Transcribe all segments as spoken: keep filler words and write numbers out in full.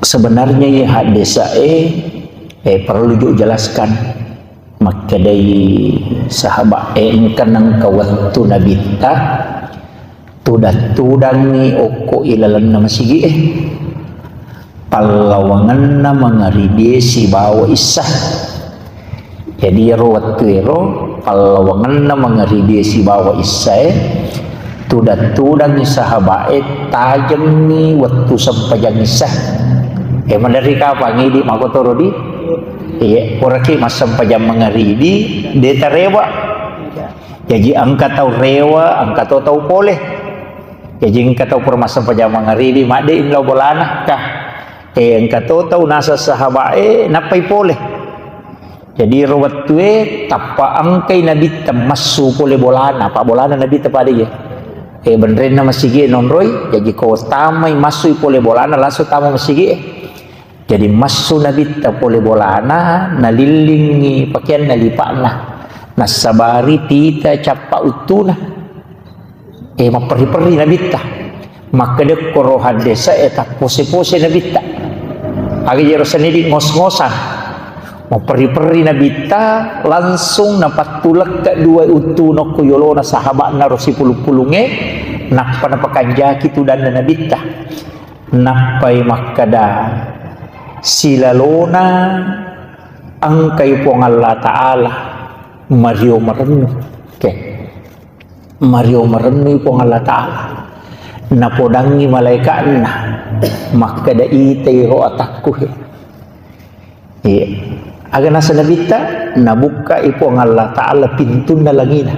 Sebenarnya iya haddese'e, eh, perlu ju jelaskan. Makkedai sahabat, eh, engka nengka wettu Nabitta, tudang-tudangngi okko ilalenna masigi'e. Pallawangenna mangaribie sibawa issa. Jadi ero wettuero pallawangenna mangaribie sibawa issae, tudang-tudangngi sahabae, tajengngi wettu sempajang issa. Eh, maderri kapang idi makkotoro di? Iya, puraki massempajang mangaribi, de tarewa. Jaji engka tau rewa, engka to tau pole. Jaji engka tau pura massempajang mangaribi, madde lao bolana, kah? Eh, engka to tau naseng sahabae, nappai pole. Jadi ro wettue tappa engkai Nabitta massu pole bolana, pa bolana Nabitta pada iya. Eh, benrenna masigie nonroi, jaji ko tamai massui pole bolana, langsung tama masigie. Jadi massu Nabitta pole bolana, nalillingi pakeanna lipa'na, nassabari pita cappa uttuna. Eh, mapperri-perri Nabitta. Makkedekko ro haddese'e, tappose-pose Nabitta. Aga jero senidi ngos-ngosan. Mapperri-perri Nabitta, langsung napattulekka dua uttu nokko yolona sahaba'na ro sipulung-pulungnge, nappa napakanjaki tudanna Nabitta. Nappai makkeda, silalona engkai Puang Allah Ta'ala mario marennu. Oke. Mario marennui Puang Allah Ta'ala. Napodangngi malaika'na, makkeda, itai ro atakku he. Iya. Aga naseng Nabitta, nabukkai Puang Allah Ta'ala pintunna langina.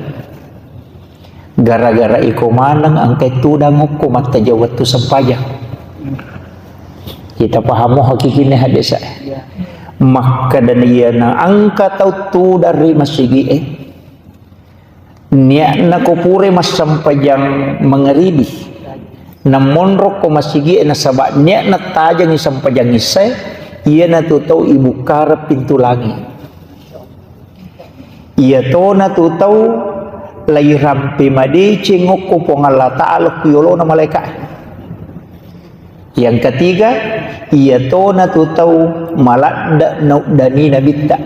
Gara-gara iko maneng engkai tudang okko mattajeng wettu sempajang. Kita pahamo hakikinna haddese'e. Makkeda iyana engka tau tudang ri masigi'e. Niatna ko pura massempajang mangaribi, namonro ko masigi'e nasaba niatna tajengngi sempajang issae, iyanatu tau ibukkareng pintu langi. Iyatonatu tau lairampe madeceng okko Puang Allah Ta'ala ku yolona malaika'e. Yang ketiga, iyatonatu tau maladde nauddani Nabitta.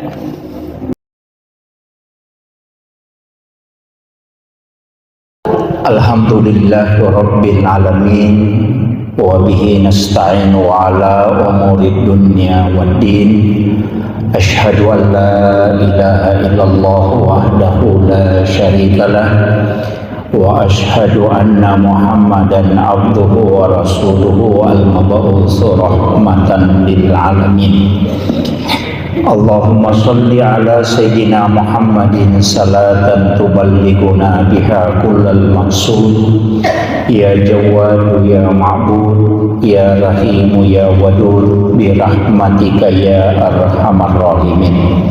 Alhamdulillahirabbil alamin, wa bihi nasta'inu ala umurid dunya waddin. Asyhadu an la ilaha illallah wahdahu la syarikalah, wa asyhadu anna Muhammadan abduhu wa rasuluhu al-mab'utsu rahmatan lil alamin. Allahumma salli ala Sayyidina Muhammadin salatan tuballighuna biha kullal maqsud. Ya Jawwadu ya Ma'bud, ya Rahimu ya Wadud, bi rahmatika ya arhamar rahimin.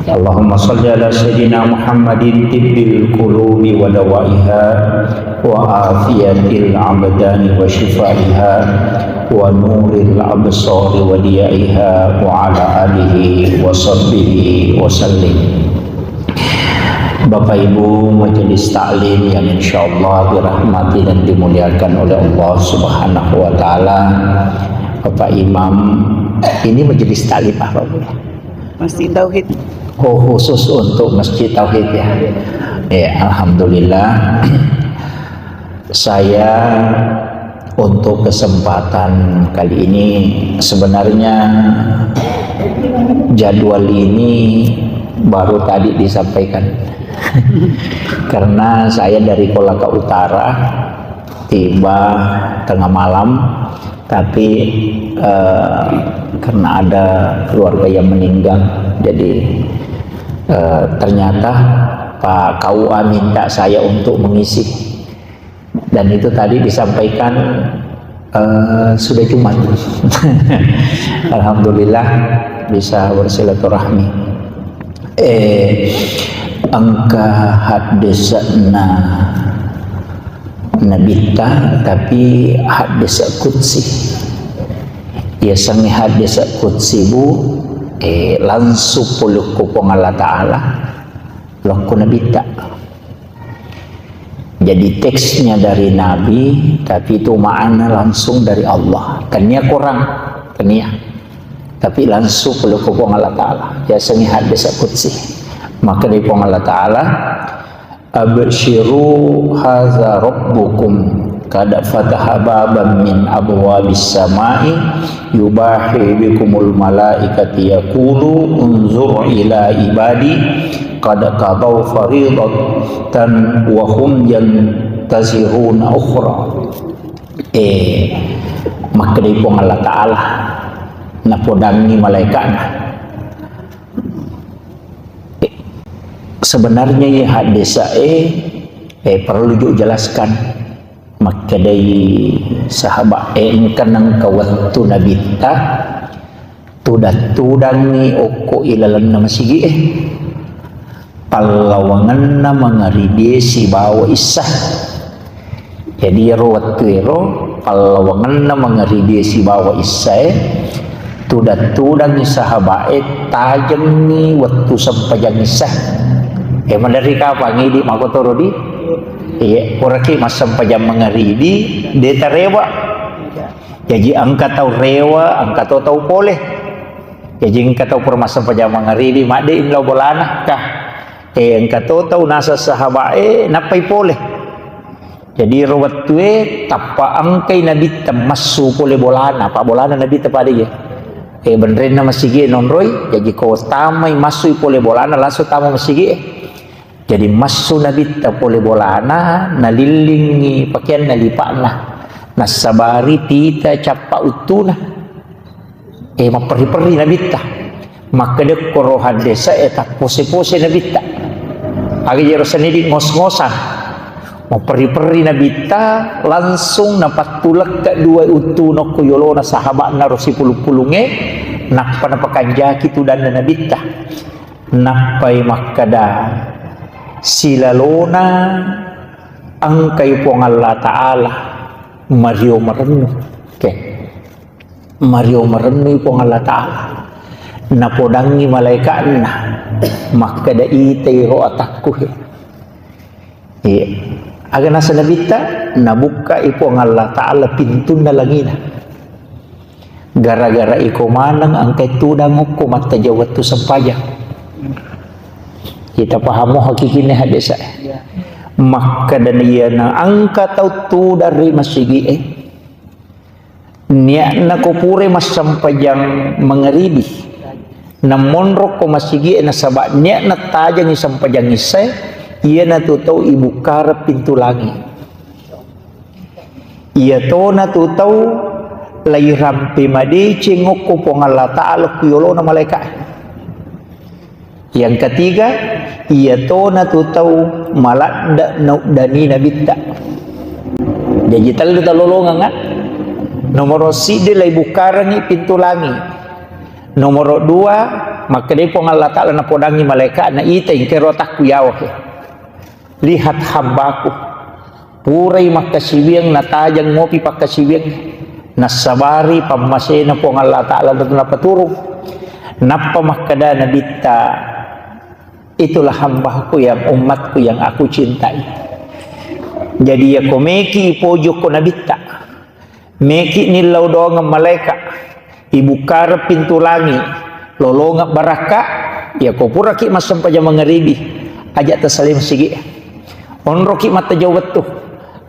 Allahumma salli ala Sayyidina Muhammadin tibbil qulubi wa dawaiha, wa afiyatil abdani wa shifaiha, wa nuril absari wa diyaiha, wa ala alihi wa sahbihi wa sallim. Bapak Ibu Majelis Taklim yang insyaallah dirahmati dan dimuliakan oleh Allah Subhanahu wa Ta'ala, Bapak Imam, ini Majelis Taklim apa, Bu? Masjid Tauhid. Oh, khusus untuk Masjid Tauhid ya. Ya, alhamdulillah. Saya untuk kesempatan kali ini, sebenarnya jadwal ini baru tadi disampaikan. Karena saya dari Kolaka Utara, tiba tengah malam, tapi, eh, karena ada keluarga yang meninggal, jadi, eh, ternyata Pak K U A minta saya untuk mengisi. Dan itu tadi disampaikan, eh, sudah Jumat. Alhamdulillah bisa bersilaturahmi. Eh, engka haddese'na Nabitta, tapi haddese' qudsi. Yasengnge haddese' qudsi, Bu, eh, langsung pole ko Puang Allah Ta'ala, lokko Nabitta. Jadi teksnya dari Nabi, tapi itu makna langsung dari Allah. Tania Quran. Tania. Tapi langsung pole ko Puang Allah Ta'ala. Yasengnge haddesa qudsi. Makkedai Puang Allah Ta'ala, "Absyiru hadza rabbukum qad fataha baban min abwabis samai yubahi bikumul malaikati yaqulu unzur ila ibadi qad qadau faridatan wa hum yantaziruna ukhra." Eh, makkedai Puang Allah Ta'ala, napodangngi malaika'na. Eh, sebenarnya ya haddesa eh, eh, perlu juga jelaskan. Makkedai sahabat eh, engka nengka wettu nabitta, tudang-tudangngi okko ilalenna masigi'e. Pallawangenna mangaribie sibawa issa. Jadi ero wettuero pallawangenna mangaribie sibawa issae, tudang-tudangngi sahaba'e tajengngi wettu sempajang issa. E, maderri kapang idi makotoro di? Iya, puraki massempajang mangaribi, de tarewa. Jaji engka tau rewa, engka to tau pole. Jaji engka tau pura massempajang mangaribi, madde lao bolana, kah. Eh, engka to tau naseng sahabae, nappai pole. Jadi ro wettue tappa engkai nabitta massu pole bolana, apa bolana nabitta pada ya. Eh, benrenna masigi nonroi, jaji ko tamai massui pole bolana langsung tama masigi. Jadi massu nabitta pole bolana, nalillingi pakeanna lipa'na, nassabari pita cappa uttuna. Eh, mapperri-perri nabitta. Makkedekko rohan desa e tappose-pose nabitta. Aga jero senidi ngos-ngosan. Mapperri-perri nabitta langsung napattulekka dua uttuna ko yolona sahaba'na ro sipulung-pulungnge, nappa napakanjaki tudanna nabitta. Nappai makkeda, "Silalona engkai Puang Allah Ta'ala mario marennu." Oke. Mario marennui Puang Allah Ta'ala. Napodangngi malaika'na, makkeda, "Itai ro atakku he." Iya. Aga naseng nabitta, nabukkai Puang Allah Ta'ala pintunna langina. Gara-gara iko maneng engkai tudang okko mattajeng wettu sempajang. Kita pahamo hakikinna hadesa. Makkeda iyana engka tau tudang ri masigi'e. Niatna ko pura massempajang mangaribi, namonro ko masigi'e nasaba niatna tajengi sempajang issae, iyanatu tau ibukkareng pintu langi. Iyatona tu tau lairampe madeceng okko Puang Allah Ta'ala ku yolona malaika'e. Yang ketiga, iyatona tu tau maladde nauddani nabitta. Jaji tellu talolongang, ah. Nomoro siddi laibukkarengi pintu langi. Nomoro dua, makkedai Puang Allah Ta'ala napodangi malaika'na, "Ita ingkero takku yawa he. Lihat hambaku." Purai makkasiwiang natajeng mopi pakkasiwiang. Nassabari pammasena Puang Allah Ta'ala napaturung. Nappa makkeda nabitta, "Itulah hambaku yang umatku yang aku cintai." Jadi, yako meki ipojokko nabitta, meki nillau doangeng malaika, ibukkareng pintu langi, lolongeng barakka, yako puraki massempajang mangaribi, aja tasalai masigi. Onroki mattajau wettu,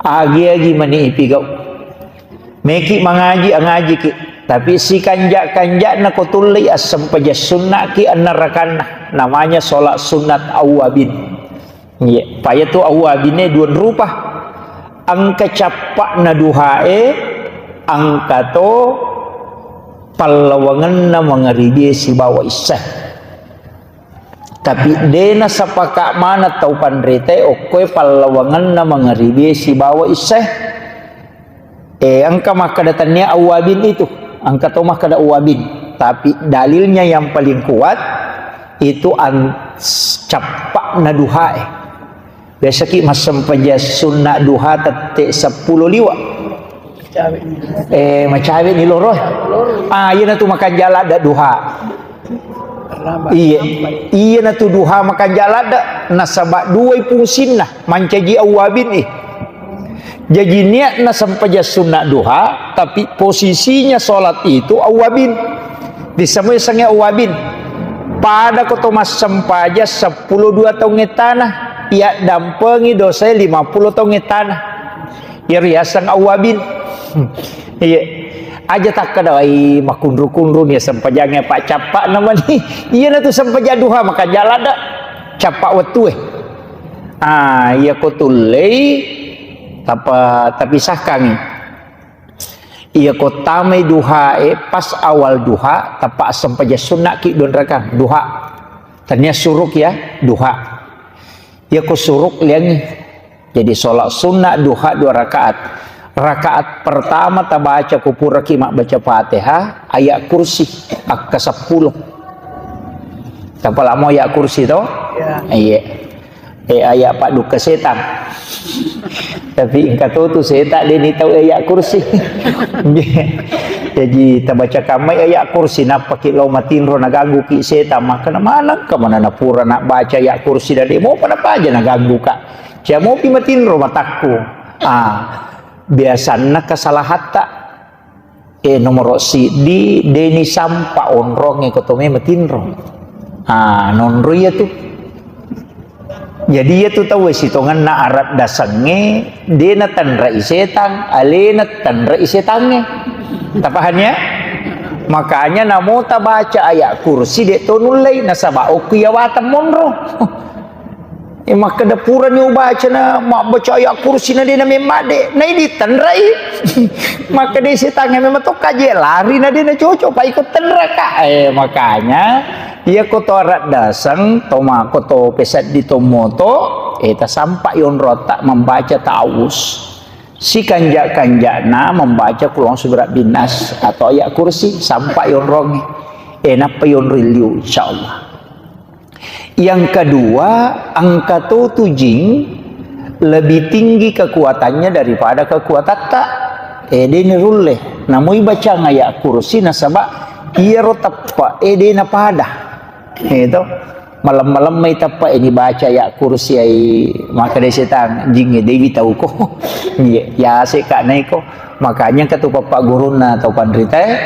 agi-agi mani ipigau. Meki mangaji, angajiki. Tapi sikanja-kanjana ko tullei assempajang sunnaki enneng rakanna. Namanya sholat sunnat awwabin. Iya, payatu awwabine dua rupa. Engka cappa'na duhae, engka to pallawangenna mangaribie sibawa issae. Tapi de nasapaka maneng tau panritae okkoe pallawangenna mangaribie sibawa issae. Eh, engka makkeda tennia awwabin itu, engka to makkeda awwabin. Tapi dalilnya yang paling kuat itu an-, cappa'na duhae. Biasaki massempajang sunna duha tette seppulo liwa. Eh, macawe ni loro. Ah, iyana tu makanja ladde duha. Iya, iyana tu duha makanja ladde, nasaba duai fungsinna, mancaji awwabin, eh. Jaji niatna sempajang sunna duha, tapi posisinya sholat itu awwabin. Disemua yasengnge awwabin. Pada ko to massempajang seppulo dua taung ettana, iya dampengi dosae lima puluh taung ettana. Iyaro yaseng awwabin. Iya. Aja takkeda, "Ai, makunru-kunru ni sempajangnge, Pak, cappa namani." Iyana tu sempajang duha, maka jala ada cappa wettue. Ah, iya ko tullei, tapa-, tapisahkangngi. Iya ko tamai duhae, pas awal duha, tapa sempajang sunna ki dua rakang duha. Tania suruk ya, duha. Iya ko suruk liangngi. Jadi sholat sunnah duha dua rakaat. Rakaat pertama tabaca ko puraki mabbaca Fatihah, ayat kursi, akka seppulo. Tapalamo ayat kursi to? Ya. Iya. Eh, ayat paddukka setang. Tapi engka to tu setang de ni tau ayat kursi. Jadi tabaca kamai ayat kursi, nappaki lao matinro naganggu ki setang, maka na maneng ka mana na pura nak baca ayat kursi dan de mopa na paja naganggu ka. Cia mopi matinro matakku. Ah, biasanna kesalahatta. Eh, nomoro siddi, deni sampa onrongnge ko to me matinro. Ah, nonro iya tu. Jadi iya tu tau sitongenna arat dasengnge, dena tanrai setang, alena tanrai setangnge. Tapahani ya? Makanya namo tabaca ayat kursi de to nullei, nasaba okku iya watang monro. Eh, makkeda purani ubaca na mabbaca ayat kursi na dena memmadde, na idi tenrai. Makkeda setangnge memang to kaje lari na dena cocok, pa iko tenraka. Eh, makanya, iya ko to arat daseng, to mako to pesaddi to moto, eh, tasampa yonrota membaca ta'awuz. Sikanja-kanjana membaca kulong subirak binas atau ayat kursi, sampa yonrongi. Eh, nappa yonri liu, insyaallah. Yang kedua, engka to tu jing lebih tinggi kekuatannya daripada kekuatatta. Eh, deni rulle. Namui bacang ayat kursi nasaba iyaro teppa, eh, dena pada. Itu. Malem-malem mai teppa, eh, ini baca ayat kursi ai, maka de setang, jing, eh, dewi tau ko. Iya, ya se ka naiko. Makanya ketua bapak gurunna tau panrita, eh,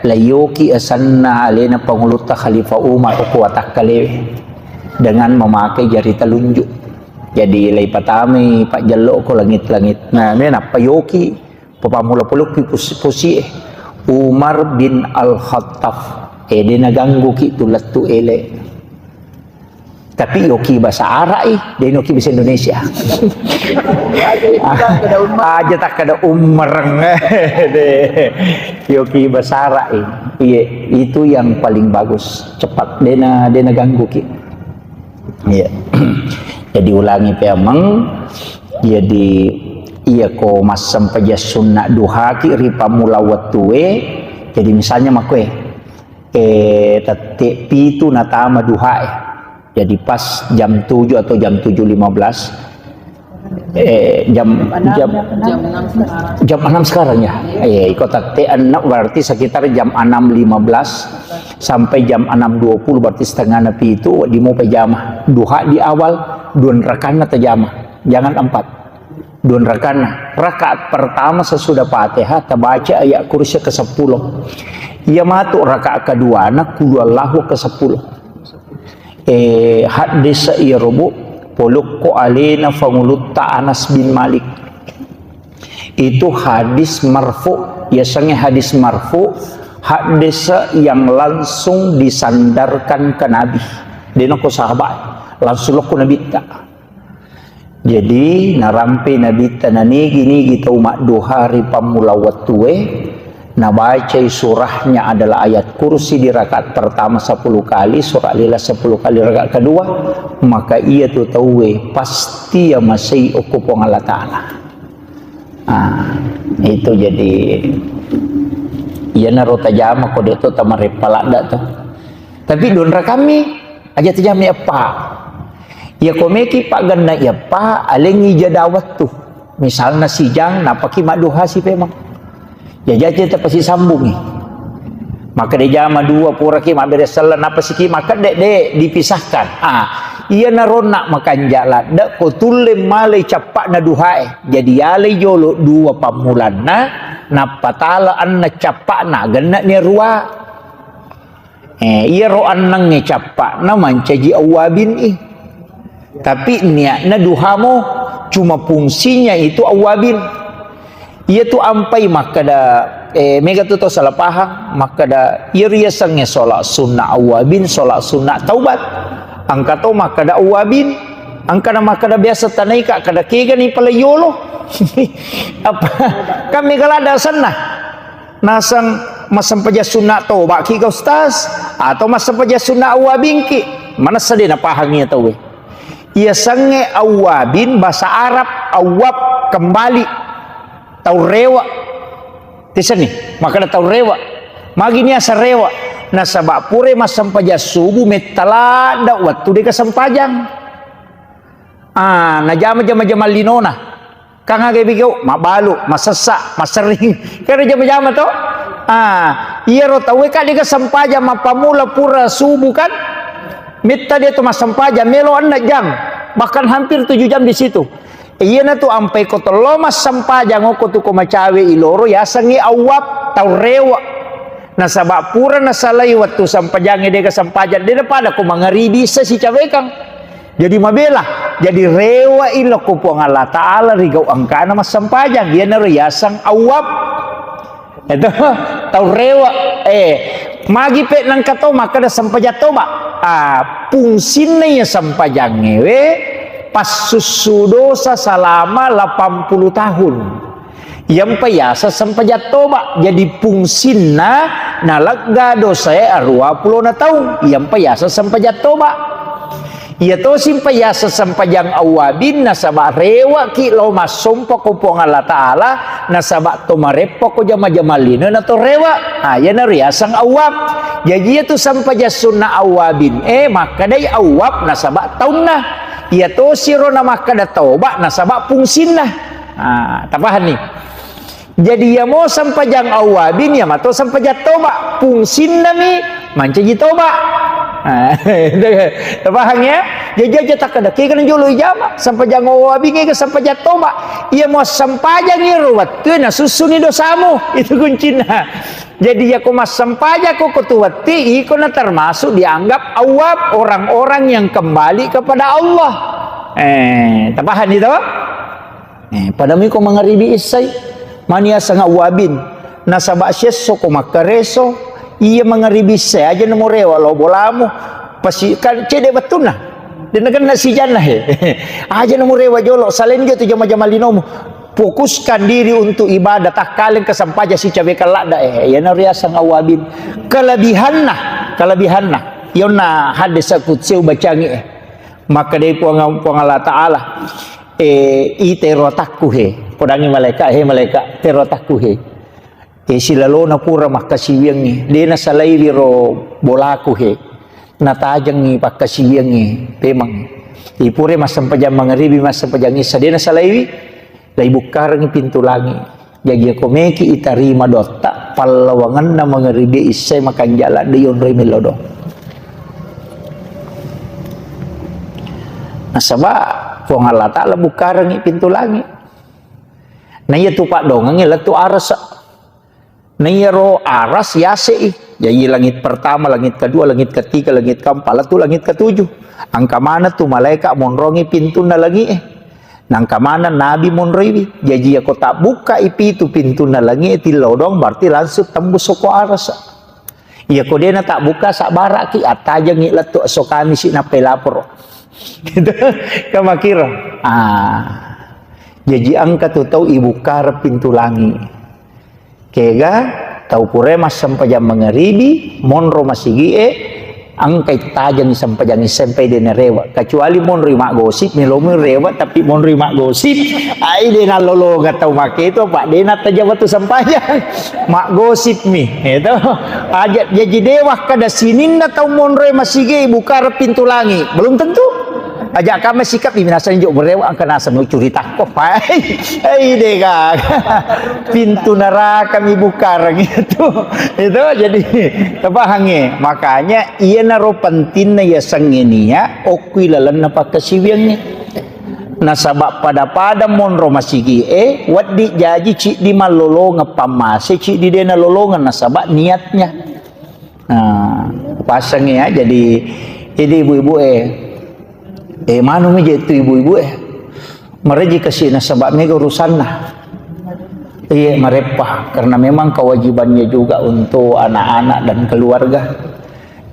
layoki asanna alena pangulutta Khalifah Umar ko watakkalewe dengan memakai jari telunjuk. Jadi, laipatamai pajjello ko langit-langit. Nah, me nappa yoki, papammula polokki pus-, pusie. Umar bin Al-Khattab. Eh, de naganggu ki tu lettu ele. Tapi yoki bahasa Arab, eh, de noki bahasa Indonesia. Aja tak ada umereng. De. Yoki bahasa Arab, eh. Iya, itu yang paling bagus. Cepat. De na, de naganggu ki. Iya. Jadi ulangi peameng. Jadi iya ko massempajang sunna duha ki ri pammula wettue. Jadi misalnya makkue, eh, tette pitu natama duha, eh. Jadi pas jam tujuh atau jam tujuh lima belas, eh, jam, jam, jam enam sekarang ya. Eh, iko tette enam berarti sekitar jam enam lima belas sampai jam enam dua puluh, berarti setengah na pitu, di mau pejama. Duha di awal, dua rakanna tajama. Jangan empat. Dua rakanna. Rakaat pertama sesudah Fatihah, tabaca ayat kursi ke sepuluh. Iya matu rakaat kedua, na kulu Allahu ke sepuluh. Eh, hadis iya robo, polokko alena fangulutta Anas bin Malik. Itu hadis marfu, yasengnge hadis marfu, hadis yang langsung disandarkan ke Nabi. Dena ko sahabat, langsung lokko Nabitta. Jadi, narampe Nabitta nanigi-nigi tau madduha ri pammula wettue, nabacai surahnya adalah ayat kursi di rakaat pertama sepuluh kali, surah Al-Ikhlas sepuluh kali rakaat kedua, maka iya tu tauwe pasti yamasei okko Puang Allah Ta'ala. Ah, itu jadi, iyanaro tajama ko de to tamareppa ladda to. Tapi donra kami, aja tajama eppa. Iya ko meki pagganna eppa, alengi jeda wettu. Misalna sijang, napaki madduha sipemang. Ya jaji tapasisambungi. Maka de jama dua puraki mabbere sella, napasiki makedde de dipisahkan. Ah, Iyanaro onna makanja ladde ko tulle malai cappa'na duhae. Jadi yalai jolo dua pammulanna, nappa tala anna cappa'na, genne'ni arua. Eh, iyaro annengnge cappa'na mancaji awwabin i. Tapi niatna duhamo, cuma fungsinya itu awwabin. Iyatu ampai makkeda, eh, mega tu tau salah paham, makkeda, iyaro yasengnge sholat sunnah awwabin, sholat sunnah taubat. Engka to makkeda awwabin, engkana makkeda biasa tanaika, kada kegani pale yolo. Apa? Kan mega ladde asenna. Naseng massempajang sunna tobaki ga, Ustaz? Atau massempajang sunna awwabinki? Manessa de napahangi tauwe. Iyasengnge awwabin, bahasa Arab, awwab, kembali. Tau rewe. Tisenni, makkeda tau rewe. Magi niaseng rewe? Nasaba pura massempajang subuh, metta ladde wettu dega sempajang. Ah, najama jama-jama linona. Kan aga bigau, mabbalu, masessa, maserring. Kan jama-jama to? Ah, iyaro tauwe ka dega sempajang mappammula pura subuh kan? Metta de to massempajang, melo enneng jam. Bahkan hampir tujuh jam di situ. Iyana tu ampai ko tello massempajang ko tu ko macawe iloro, yasengngi awwab, tau rewe. Nasaba pura nasalai wettu sempajangnge dega sempajang, de pada ko mangaribi issa sicawekang. Jadi mabela, jadi rewe i lao ko Puang Allah Ta'ala ri gau engkana massempajang, iyanaro yaseng awwab. Itu tau rewe. Eh, magi pe nengka to makkeda sempajang toba. Ah, fungsinna iya sempajangnge we, passussu dosa salama lapan puluh tahun. Iyampa yaseng sempajang toba. Jadi fungsinna nalegga dosae arua pulona taung. Iyampa yaseng sempajang toba. Iya tosi mpa yaseng sempajang awwabin, nasaba reweki lao massompa ko Puang Allah Ta'ala, nasaba to mareppa ko jama-jama lino na to rewe. Ah, iyanaro yaseng awwab. Jaji iyatu sempajang sunna awwabin, eh, makkedai awwab nasaba taunna. Iya tosiro na makkeda toba nasaba fungsinna. Ah, tapahanni? Jadi, iyamo sempajang awwabin, iyamato sempajang toba. Fungsinnami mancaji toba. Ah, tapahang ya? Jadi aja takkeda, kega na jolo ijama, sempajang awwabin, kega sempajang toba. Iyamo sempajang iro wettue nasussuni dosamu. Itu kuncinya. Jadi, iyako massempajang ko, ko tu wetti, iko na termasuk dianggap awwab, orang-orang yang kembali kepada Allah. Eh, tapahang itu? Eh, padami ko mangaribi issai, mani aseng awwabin. Nasaba siesso ko makkareso, iya mangaribi issai aja namo rewe lao bolamu. Pasi, kan cede bettunna. Dena genna sijanna he. Aja namo rewe jolo, selain jo tu jama-jama linomu. Fokuskan diri untuk ibadah, takkaleng kesempajang sicawekang ladde. Eh, iyana riaseng awwabin. Kelebihanna, kelebihanna. Yonna hadis kutseu bacangi, eh. Makkedai Puang, Puang Allah Ta'ala, eh, ita ero atakku he. Podangi malaika, he malaika, tero atakku he. Eh, silalona pura makkasiwiangngi. De nasalaiwi ro bolaku he. Natajengngi pakkasiwiangngi. Pemang. Ipure massempajang mangaribi, massempajang issa. De nasalaiwi. Laibukkarengngi pintu langi. Jaji ko meki itarima dotta, pallawangenna mangaribi issai makanja ladde yonroi mello do. Nasaba Puang Allah Ta'ala bukkarengngi pintu langi. Na iya tu paddongengngi lettu arasa. Na iyaro aras yasei. Jaji langit pertama, langit kedua, langit ketiga, langit keempat, lettu langit ketujuh. Engka maneng tu malaika monrongi pintunna langi'e. Nangka maneng nabi monroiwi. Jaji yako tabbukkai pitu pintunna langi'e tillodong, berarti langsung tembus soko arasa. Iyako dena tabbukka, sabbaraki, attajengngi lettu esso Kamisi nappai laporo. Kamakiro. Ah. Jaji engka tu tau ibukkareng pintu langi. Kega tau purae massempajang mangaribi, monro masigi'e, engkai tajengngi sempajang issai mpai de narewe. Kecuali monroi maggosip, melomi rewe tapi monroi maggosip, ai de nallolongeng tau makketo, apa de nattajeng wettu sempajang. Maggosip mi, itu. Aja, jaji de wakkeda sininna tau monroe masigi'e ibukkareng pintu langi. Belum tentu. Aja' kami sikap di minaseng jo berewa angka naseng curitakko. Hai, hai dega. Pintu neraka mi bukareng itu. Itu jadi tapahangnge. Makanya iya naro pentingna iya sengnge nia okkui lalenna pakkasiwiangnge. Nasaba pada-pada monro masigi'e, weddi jaji ciddi mallolongeng pammase, ciddi de nalolongeng nasaba niatnya. Nah, pasengngi ya, jadi, jadi ibu-ibu eh, eh, manumi je tu ibu-ibu eh, mereji kasi nasaba mega urusanna. Iya, mareppa, karena memang kewajibannya juga untuk anak-anak dan keluarga.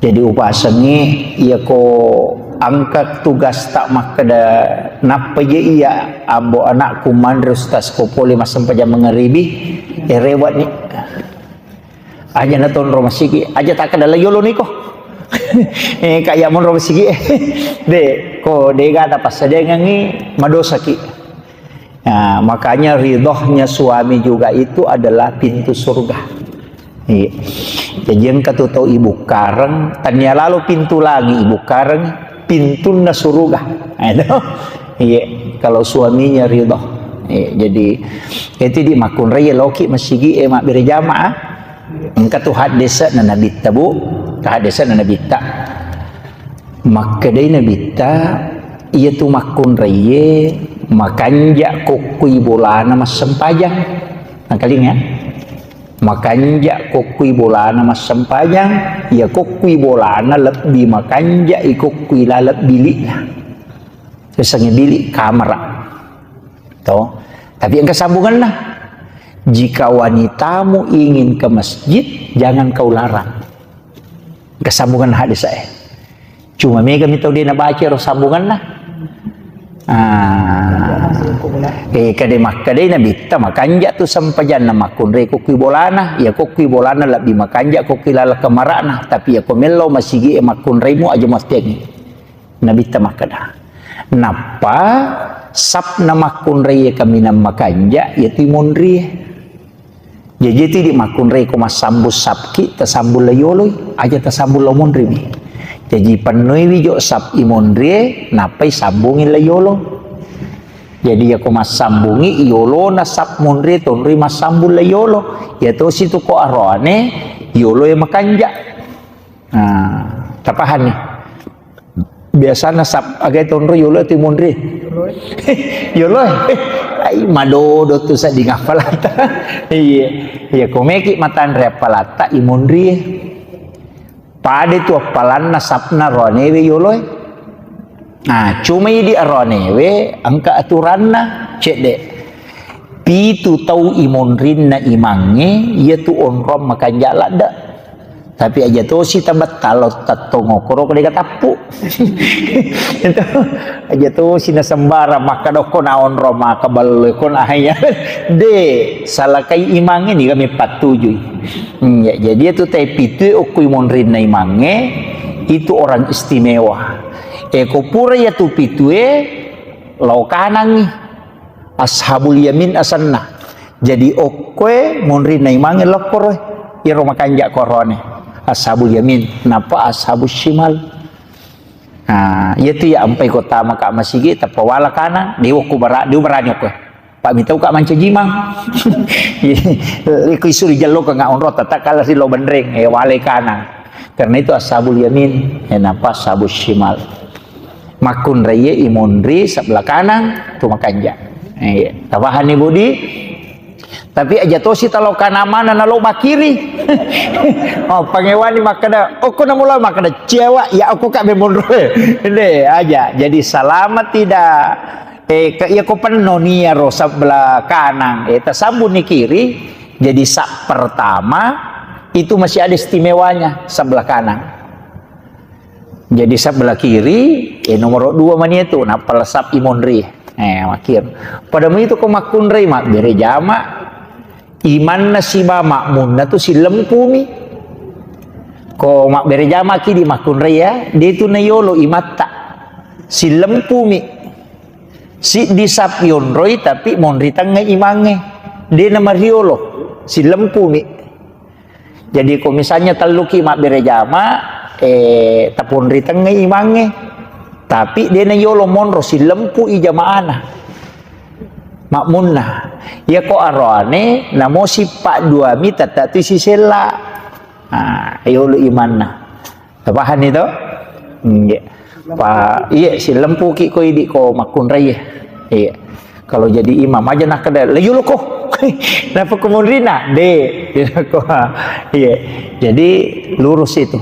Jadi upasengngi, iya ko angkat tugas tak makkeda nappa je iya ambo anakku manre ustaz ko pole massempajang mangaribi, eh, rewat ni. Aja natonro masigi, aja takkeda la yolo niko. Eh, kak ya monro masigi eh. De, ko dega tapassadengengi madosaki. Nah, makanya ridhonya suami juga itu adalah pintu surga. Iya. Jadi engka tu tau ibu kareng, tania lalo pintu langi ibu kareng, pintunna suruga. Nah, itu. Iya, kalau suaminya ridho. Iya, jadi itu di makkunrai loki masigi eh mabbere jamaah. Engka tu haddese'na Nabitta, Bu. Haddese'na Nabitta. Makkedai Nabitta, iya tu makkunraiye makanja kokkui bolana massempajang. Nakalinga? Makanja kokkui bolana massempajang, iya kokkui bolana lebbi makanja i kokkui laleng bili'na. Sesengnge bilik kamera. To. Tapi engka sambunganna. Jika wanitamu ingin ke masjid, jangan kau larang. Engka sambunganna hadis eh. Cuma mega mi tau de nabaca ro sambunganna. Ah. Eh, kade makkadai Nabitta makanja tu sempajanna makkunrai kokkui bolana, ya kokkui bolana lebbi makanja kokkui laleng kamarana, tapi ya ko mello masigi e makkunraimu aja muattiangi. Nabitta makkeda, nappa sapna makkunrai kaminang makanja yatu monrie. Jaji tu idi makkunrai ko massambung sapki, tasambung la yoloi, aja tasambung la monrimi. Jaji pennoiwi jo sap i monrie, nappai sambungi la yolo. Jadi yako massambungi yolona sap monrie, tonroi massambung la yolo. Ya tosi tu ko aroane, yolo e makanja. Nah, tapahanni. Biasana sap agai tonro yolo tu monri. Yolo. Ai madodo tu sedding appalata. Iya. Iya komeki matanre appalata i monri. Pada tu appalanna sapna roanewe yolo. Nah, cuma idi aroanewe engka aturanna cedde. Pitu tau i monrinna imangnge, iya tu onrong makanja ladde. Tapi aja tosi tabetta lo tattongokoro ko dega tappu. Itu aja tosi na sembarang makkadokko na onrong maka ballo ko na hanya. De, salakai imangnge ni kami pattujui. Hmm, ya, jadi itu te pitu okko i monrinna imangnge, itu orang istimewa. E ko pura ya tu pitue, lao kanangi. Ashabul Yamin asenna. Jadi okkoe monrinna imangnge lokkoroe. Iyaro makanja korone. Ashabul Yamin. Nappa Ashabul Shimal. Nah, iya tu ya ampai kota maka masigi tappa wala kanang. Dewa ku bara, dewa barani okkoe. Pak mitau ka mancaji mang. Iku isuri jallo ka nggak onro tata kala si lo benreng. Eh, wale kanang. Karena itu Ashabul Yamin. Eh, napa Ashabul Shimal. Makkunraiye imonri sebelah kanan tu makanja. Iya. Tabahanni budi. Tapi aja tosi talo kanan mana nalo bakiri. Oh, pangewani makkeda, okko namula makkeda cewa, ya okko ka bemonro. Ini aja. Jadi selama tidak eh ke iya ko penno nia ro sebelah kanan, eh tasambung ni kiri, jadi sap pertama itu masih ada istimewanya sebelah kanan. Jadi sebelah kiri, eh, nomor dua mani itu, nappa sap imonri. Eh, makir. Pada itu ko makkunrai mabbere jama, imanna siba makmunna tu sillempumi. Ko mabbere jama ki di makkunrai ya, de tu na yolo imatta. Sillempumi. Siddi sap yonroi tapi monri tengnga imangnge. De na mariolo. Sillempumi. Jadi ko misalnya telluki mabbere jama, eh, taponri tengnga imangnge. Tapi de' na yolo monro, sillempu'i jamaana. Makmunna. Iyako aroane, namo sippa duami tette' tu sisella. Ah, yolo imanna. Tapahanni to? Iya. Pa, iya, silempuki ko idi ko makkunrai. Iya. Kalau jadi imam aja nakkeda, "La yolo ko." Napa kemunrina? De'. Iya. Jadi lurus itu.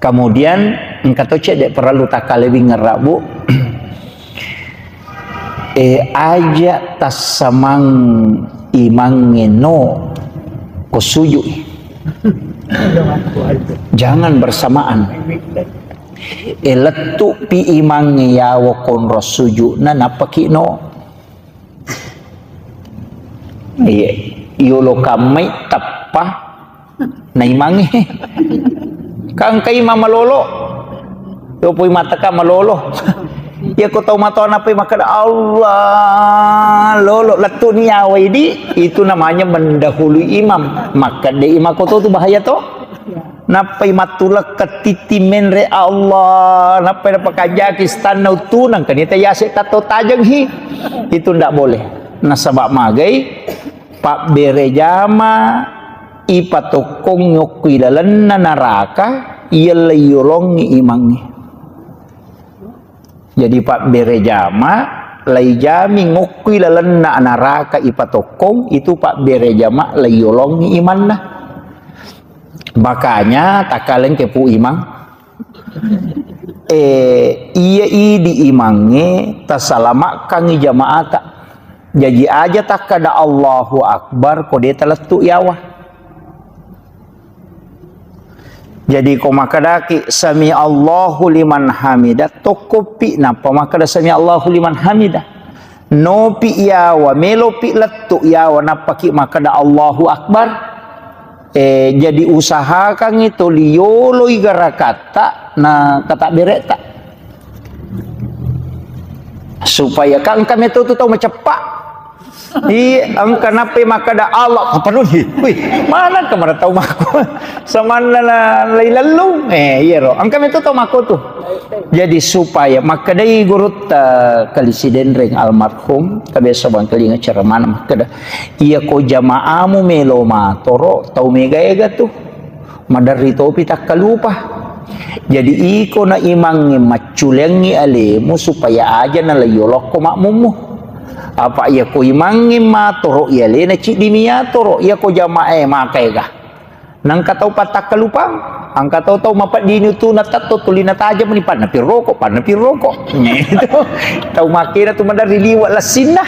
Kemudian engka to cedde' perlu takkalebingngerra, Bu. Eh, aja tassamang imangnge no ko sujud. Jangan bersamaan. Eh, lettu pi imangnge yawo konro sujudna nappaki no. Iya, yolo kammai tappa na imangnge. Kan engka imang malolo. Yopoi mataka malolo. Iya ko tau matoa nappai makkeda, "Allah, lolo, lettu ni yawa idi." Itu namanya mendahului imam. Makkeda imang ko to tu bahaya to. Nappai mattulekka titti menre, Allah, nappai napakanjaki stanna uttunang, kan ita yase tatto tajeng hi. Itu ndak boleh. Nasaba magai pabbere jama ipatokkong okko ilalenna naraka, iya lai yolongi imangnge. Jadi pabbere jama, lai jami ngokkui lalenna naraka ipatokkong, itu pabbere jama lai yolongi imanna. Makanya takkaleng ke pu imang. Eh, iya idi imangnge tasalamakkangi jamaata. Jaji aja takkada Allahu Akbar ko de talettu yawa. Jadi ko makkedaki, "Sami Allahu liman hamidah," tokkopi nappa makkeda, "Sami Allahu liman hamidah." Nopi yawa, melopi lettu yawa, nappaki makkeda, "Allahu Akbar." Eh, jadi usahakangngi toli yoloi garakatta na katabberetta. Supaya ka engka meto tu tau maceppa. Iya, engka nappai makkeda Allah, apa nun? Wih, mana engka mara tau mako? Samanna na lai lellung. Eh, iya ro. Engka meto tau mako tu. Jadi supaya makkedai gurutta Kali Sidenreng almarhum, kabiasa bangkalinga ceramana makkeda, "Iya ko jamaamu melo matoro, tau mega ega tu." Maderri topi takkalupa. Jadi iko na imangnge macculeangngi alemu supaya aja nalaiyolokko makmummu. Apa iya ko imangnge matoro i alena ciddimi yatoro, iya ko jamae makaega. Nangka tau pattakkalupang, angka tau-tau mapeddini tu natatto tuli natajeng mani panna pirroko, panna pirroko. Itu tau makena tu maderri liwe lassinna.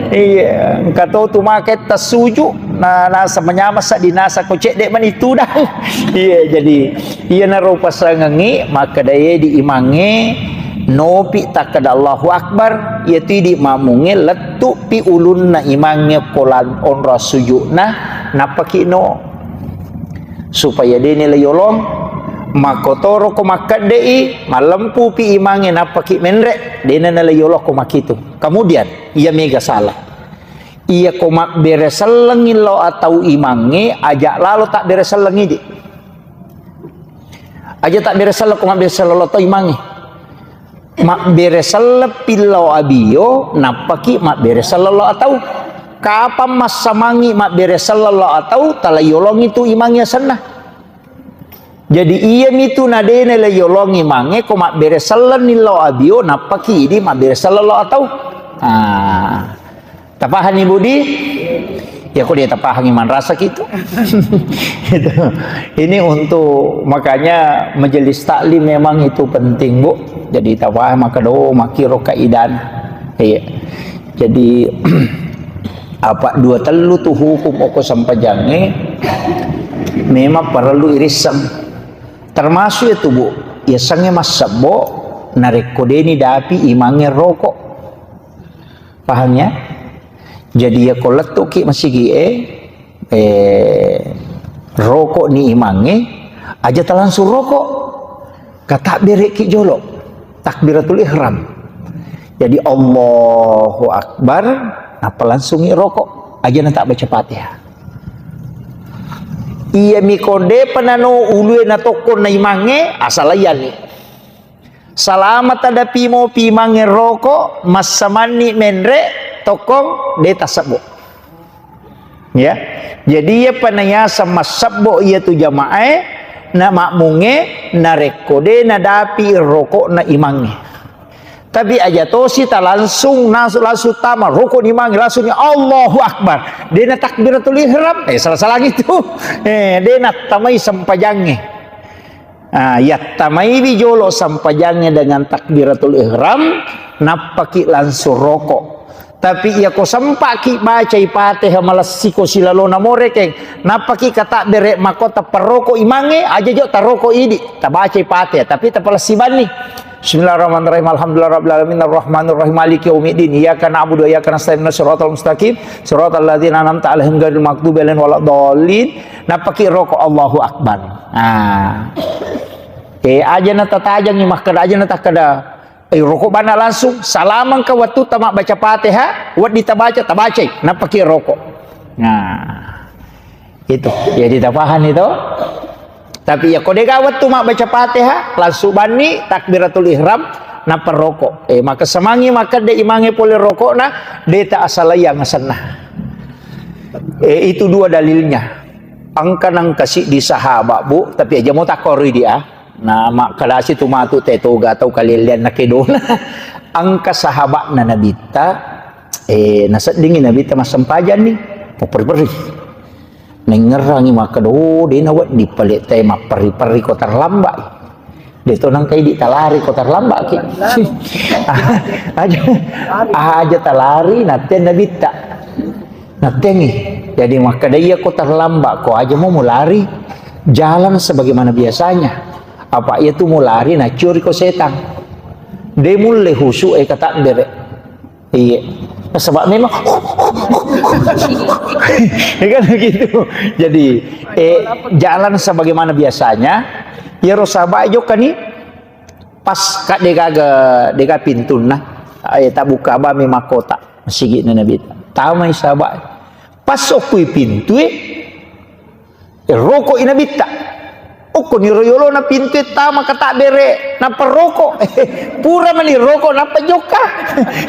Iya, engka to tu make tassuju, na, nasa manyameng sedding nasa ko cedde mani tudang. Iya, jadi iyanaro pasangengngi makkedae di imangnge nopi takkeda Allahu Akbar, iya tu idi makmungnge lettu pi ulunna imangnge ko lan onro sujukna, nappaki no. Supaya de nilai yolong, makkotoro ko makkedde'i, mallempupi imangnge nappaki menre, de nalai yolong ko makitu. Kemudian, iya mega salah. Iya ko mabbere sellengngi lao atau imangnge, aja lalo tabbere selleng idi. Aja tabbere selleng ko mabbere selleng lao atau imangnge. Mabbere selleng pillau abio, nappaki mabbere selleng lao atau. Kapang massamangi mabbere selleng lao atau, tala yolongi tu imangnge asenna. Jadi, iyami tu nadena la yolongi mange ko mabbere sellenni lao abio, nappaki idi mabbere selleng lao atau. Ah. Tapahanni, Budi? Ya, kok dia tapahangi manrasa gitu. Gitu. Ini untuk, makanya majelis taklim memang itu penting, Bu. Jadi, tapahang maka do, makiro kaidan. Iya. Jadi, apa dua tellu tu hukum oko sempajangnge memang perlu irisseng. Termasuk itu, Bu, yasengnge massebbo narekko deni dapi imangnge rokok. Paham ya? Jadi, ya ko lettuki masigi e, eh, rokok ni imangnge, aja talangsung rokok. Katabbereki jolo. Takbiratul ihram. Jadi, Allahu Akbar, nappa langsungi rokok. Aja na tak baca Fatihah. Iya mi ko depa nano ulue na tokko na imangnge, asalaiyani. Salama tadapi mopi imangnge roko, massamanni menre, tokkong, de tassebbo. Ya. Jadi, iya panayasa massebbo iya tu jamaae, na makmungnge, narekko de nadapi rokokna imangnge. Tapi aja tosi ta langsung, nas-, langsung tama rokok imangnge, langsung Allahu Akbar. De na takbiratul ihram, eh, salah-salah gitu. Eh, de nattamai sempajangnge. Ah, yattamaiwi jolo sampajangnge dengan takbiratul ihram, nappaki langsung roko. Tapi iya ko sempaki bacai Fatihah malessiko silalona morekeng, nappaki katabbere makko tapparoko imangnge, aja jo taroko idi, tabacai Fatihah, tapi tapalessi banni. Bismillahirrahmanirrahim. Alhamdulillahirabbil alamin, arrahmanirrahim, maliki yaumiddin, iyyaka na'budu wa iyyaka nasta'in, ihdinas siratal mustaqim, siratal ladzina an'amta alaihim ghairil maghdubi alaihim waladdallin. Nappaki roko Allahu Akbar. Ah. Eh, aja na tatajangi makkeda, aja na takkeda, eh, roko bana langsung, salamangka wattu tama baca Fatihah, weddi tabaca, tabacai, nappaki roko. Nah, itu. Jadi tapahani to? Tapi iya ko dega wettu mabbaca Fatihah, langsung banni takbiratul ihram, nappa roko. Eh, maka semangi makkeda imangnge pole rokokna, de ta asalai yang senna. Eh, itu dua dalilnya. Engka nengka siddi sahabat, Bu, tapi aja mo takkorui dia. Nah, makkedasi tu matu te toga tau kalellean na kedona. Engka sahabatna Nabitta, eh, naseddingi Nabitta massempajang ni, perri-perri. Nengngerangi makkeda, "Oh, de nawedding pale te mapperri-perri ko terlambat." De to nangka idi talari ko terlambat ki. Aja, aja talari, natteng Nabitta. Nattengi. Jadi makkeda, "Iya ko terlambat ko aja mo mulari jalan sebagaimana biasanya." Apa iya tu mulari nacuri ko setang. De mulle husu e katabbere. Iya. Sebab memang ya kan begitu. Jadi, eh, jalan sebagaimana biasanya, iyaro sahabat jokka ni pas ka degaga, dega pintunna, eh, tabbuka bami makkota, masigitna Nabi. Tamai sahabat. Pas okkui pintue, Eh, rokoi Nabitta. Okkoniro yolona pintue tama katabbere, nappa roko. Pura mani roko, nappa jokka.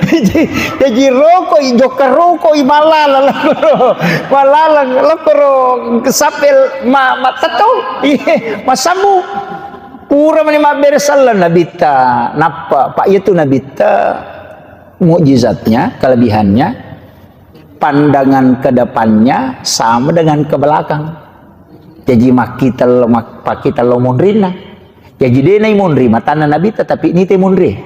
Jaji, jaji rokoi, jokka rokoi, mallalang, lokkoro, mallalang, lokkoro, sappel, ma-, mattetto, iye, massammu. Pura mani mabbere selleng Nabitta, nappa, Pak, iya tu Nabitta, mukjizatnya, kelebihannya, pandangan ke depannya sama dengan ke belakang. Jaji makkita lo, mak-, pakkita lo monrinna. Jaji de nai monri matanna Nabitta, tapi nite monri.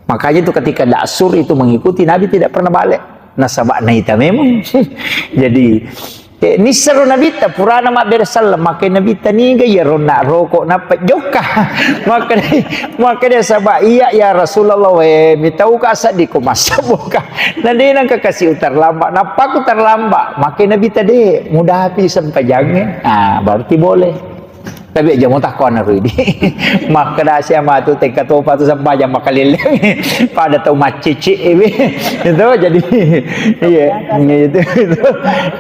Makanya itu ketika daksur itu mengikuti Nabi tidak pernah balik. Nasaba naita memang. Jadi, eh, nissero Nabitta purana mabbere selleng, makkeda Nabitta niga iya ronna roko nappa jokka. Makkeda, makkeda saba iya ya Rasulullah, we, mitauka seddi ko massabboka. Na de nengka kasi uterlambat, nappaku terlambat. Makkeda Nabitta de, mudapi sempajangnge. Ah, berarti boleh. Tapi aja mo takko ana ridi. Makkeda sia matu tengka topa tu sempajang makaleleng. Pada tau maccicik iwi. Itu jadi iya, itu, itu.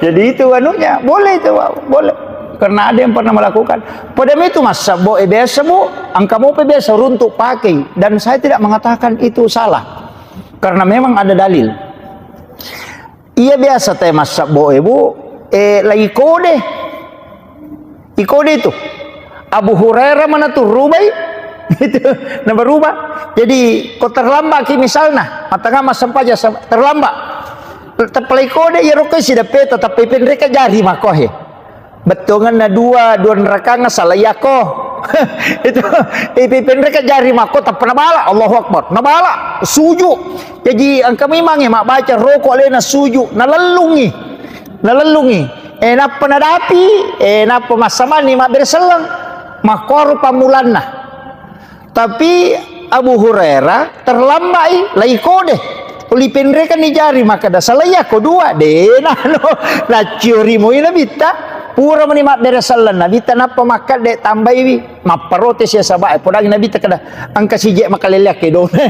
Jadi itu anunya, boleh itu, boleh. Karena ada yang pernah melakukan. Pada itu massabbo, eh, biasa, Bu, engka mopa biasa runtuk pakai dan saya tidak mengatakan itu salah. Karena memang ada dalil. Iya biasa te massabbo e, Bu, eh, lai kode. Ikode itu. Abu Hurairah mana tu rubai? Itu, na berubah. Jadi, ko terlambat ki misalna, matanga massempajang se-, terlambat. Teppalai kode, iya rokoi sidapeta, tapi penreka jari makohe. Bettuangenna dua, dua nerakanga salah iyako. Itu, ipipenreka jari makko tappa nabala, Allahu Akbar. Nabala, suju. Jaji engka memangnge mabbaca roko alena suju, nalellungi. Nalellungi. Eh, nappa nadapi, eh, nappa massamanni mabbere selleng. Makkoro pammulanna. Tapi Abu Hurairah terlambai, lai kode. Uli penrekanni jari, makkeda, "Salai ako dua, de nano." Nacciori moi Nabitta, pura mani mabbere selleng Nabitta, nappa makkedde tambaiwi. Mapparote sia sabae, podangi Nabitta keda, "Engka sije makalelleang kedona."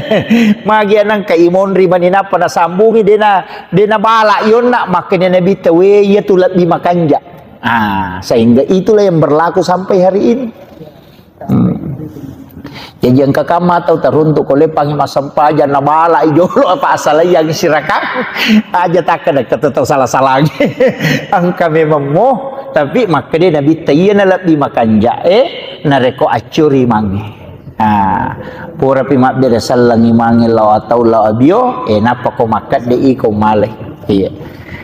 Magi anangka imonri mani nappa nasambungi, dena, dena bala ionna, makkeda Nabitta, "We, iya tu lebbi makanja." Ah, sehingga itulah yang berlaku sampai hari ini. Hmm. Jaji engka kamma tau taruntu ko leppangi massempajang na bala i jolo apa asalayangi sirakang. Aja takkeda ketu tau sala-salangi. Engka memang mo, tapi makkeda Nabitta iya na lebbi makanja e narekko accuri mange. Ah, purapi mabbere sellengi mange lao atau lao abio, eh nappa ko makkedde iko male. Iya.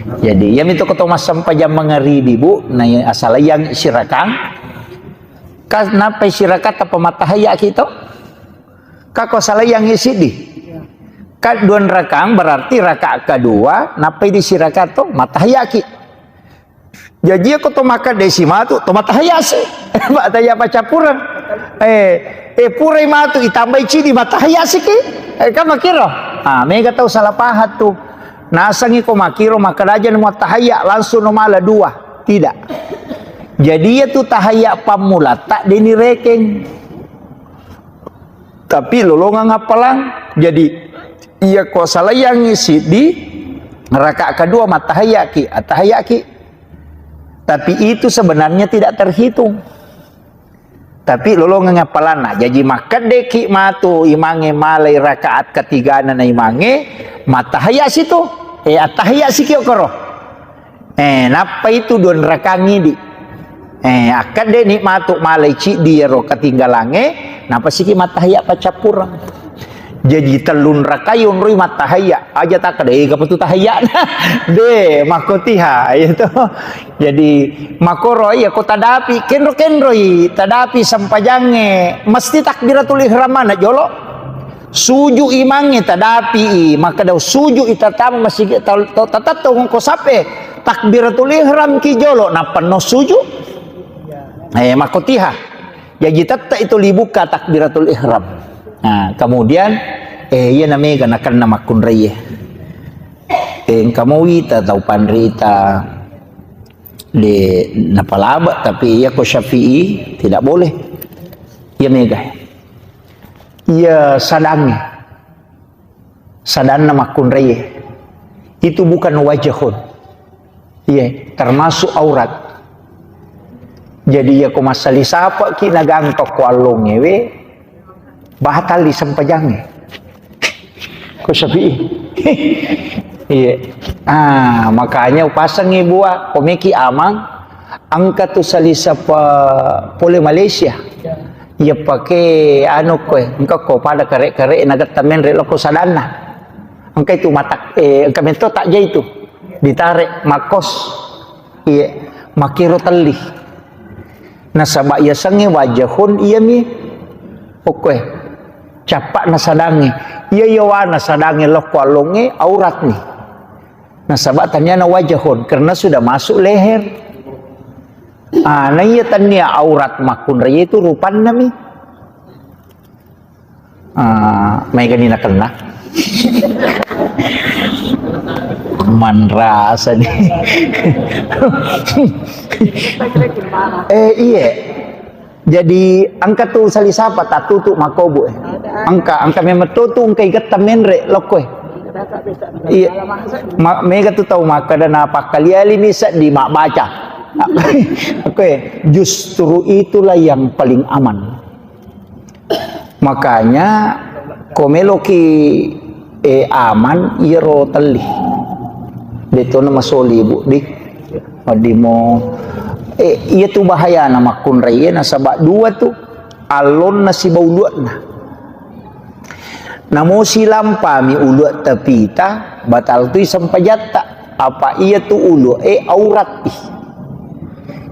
Jadi, iyami to ko to massempajang mangaribi, Bu, na asalayangi sirakang. Ka nappai sirakang tappa matahayaki to? Ka ko salayangi siddi. Ka dua rakang berarti rakaat kedua nappai di sirakang to matahayaki. Jaji ko to makkeda si matu to matahayasi. Matahaya pacappureng. Eh, eh purai matu itambai cidi matahayasi ki. Eh, kan makiro. Ah, mega tau salah paham tu. Nasangi ko makiro makkeda aja no matahaya langsung no mala dua. Tidak. Jadi iya tu tahayya pammulatta deni rekeng. Tapi lolongang appalang. Jadi iya ko salayangi siddi rakaat kedua matahayaki, atahayaki. Tapi itu sebenarnya tidak terhitung. Tapi lolongang appalanna. Jaji makkeddeki matu imange malai rakaat ketigana na imange matahayasi tu. Eh, attahayasi ki okoro. Eh, nappa itu dua rakang idi. Eh, akkedde ni matu malai ciddi ero ketinggalange, nappa siki matahaya pacappureng. Jaji tellun rakai onroi matahaya, aja takkeda ega petu tahayana. De, makkotiha, itu. Jadi makoro iya ko tadapi, kenro-kenroi tadapi sempajange, mesti takbiratul ihram mana jolo. Suju imangnge tadapi i, makkeda suju i tatama masigi tau tatatto ngko sappe takbiratul ihram ki jolo nappa no suju. Eh, makkotiha. Jaji tette itu libukka takbiratul ihram. Nah, kemudian eh iya na mega nakenna makkunraie. Eh, engka mo wita tau panrita de napalaba, tapi iya ko Syafi'i tidak boleh. Iya mega. Iya sadangnge. Sadanna makkunraie. Itu bukan wajahun. Iya, termasuk aurat. Jadi iya ko massali sapaki nagangka ko allongewe, batal di sempajangnge. Ko Syafi'i. Iya. Ah, makanya upasengngi bua, ko meki amang, engka tu salisapa pole Malaysia. Iya pake anu koe, engka ko pada kare-kare na getta menre loko sadanna. Engka itu matak, eh, engka mento takja itu. Ditare makkos. Iya, makiro telli. Nasaba yasengnge wajahun iyami okkoe. Cappa'na sadangnge. Iya yawana sadangnge lokko allongnge auratni. Nasaba taniana wajahun karena sudah masuk leher. Ah, na iya tania aurat makkunrai itu rupannami. Ah, maegani nakenna. Manrasa nih. Eh, iya. Jadi engka tu sali sapa tatutu makobu eh. Engka, engka memang tu tu engka igetta menre lokko eh. Iya. Ma, mega tu tau makkeda na pakkali-ali mi seddi mabbaca. Oke, justru itulah yang paling aman. Makanya ko meloki, eh, aman iyaro telli. Detona masoli, Bu, di. Wedding mo, eh, iya tu bahayana makkunrai, eh, nasaba dua tu, allonna sibawa uluanna. Namo silampami uluatta pita, batal tui sempajatta. Apa iya tu uluae aurat i.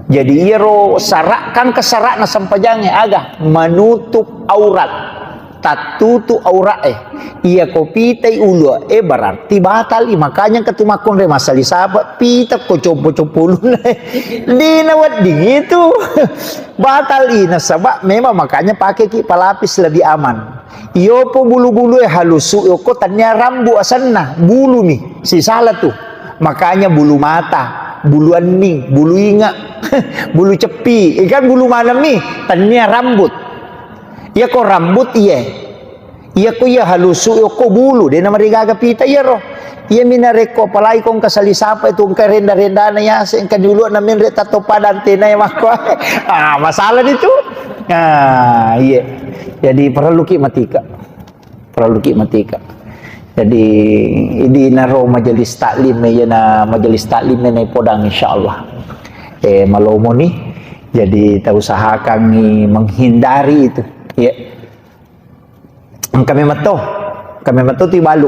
Jadi iyaro sara, kan ke sarana sempajangnge aga? Menutup aurat. Tattutu aurae. Iya ko pitai uluae berarti batal i. Makanya ketu makkunrai masali sapa pita ko compo-compo ulunna. Dina wedding itu. Batal i nasaba memang makanya pakeki pelapis lebih aman. Iyopo bulu-bulue halusu okko tania rambu asenna, bulu mi, sisala tu. Makanya bulu mata, bulu anning, bulu inga, bulu ceppi, ikan bulu maneng mi, tania rambut. Iya ko rambut iye. Iya ko iya halusu okko bulu, de namarigaga pita iyaro. Iya mi narekko apalagi ko engka sali sapa itu engka renda-rendana yase engka diuluanna menre tatto pada antena ya makko. Ah, masalah itu. Ah, iya. Jadi parelluki matika. Parelluki matika. Jadi idi naro majelis taklim, iyana majelis taklim na ipodang, insyaallah. Eh, malomoni. Jadi tausahakangngi menghindari itu. Iya. Engka memetto, engka memetto tu ibalu.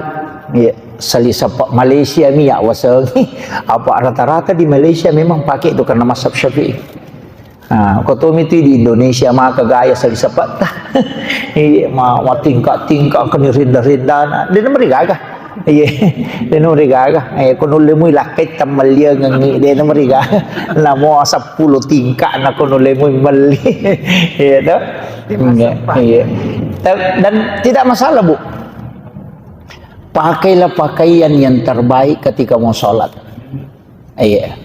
Iya, sali sepa Malaysia mi ya wasengi. Apa rata-rata di Malaysia memang pakai itu karena mazhab Syafi'i. Ah, ko tomi tu di Indonesia maka gaya sali sepa ta. Iya, ma, ma tingka-tingka keni rinda-rindana. Dia nomor gaga. Iya, dia nomor gaga. Eh, ko nulle mui lakkai tammalliangengi, dia nomor gaga. Namo seppulo tingka na ko nulle mui melli. Iya, toh? Iya, iya. Ta-, dan tidak masalah, Bu. Pakailah pakaian yang terbaik ketika mau sholat. Iya.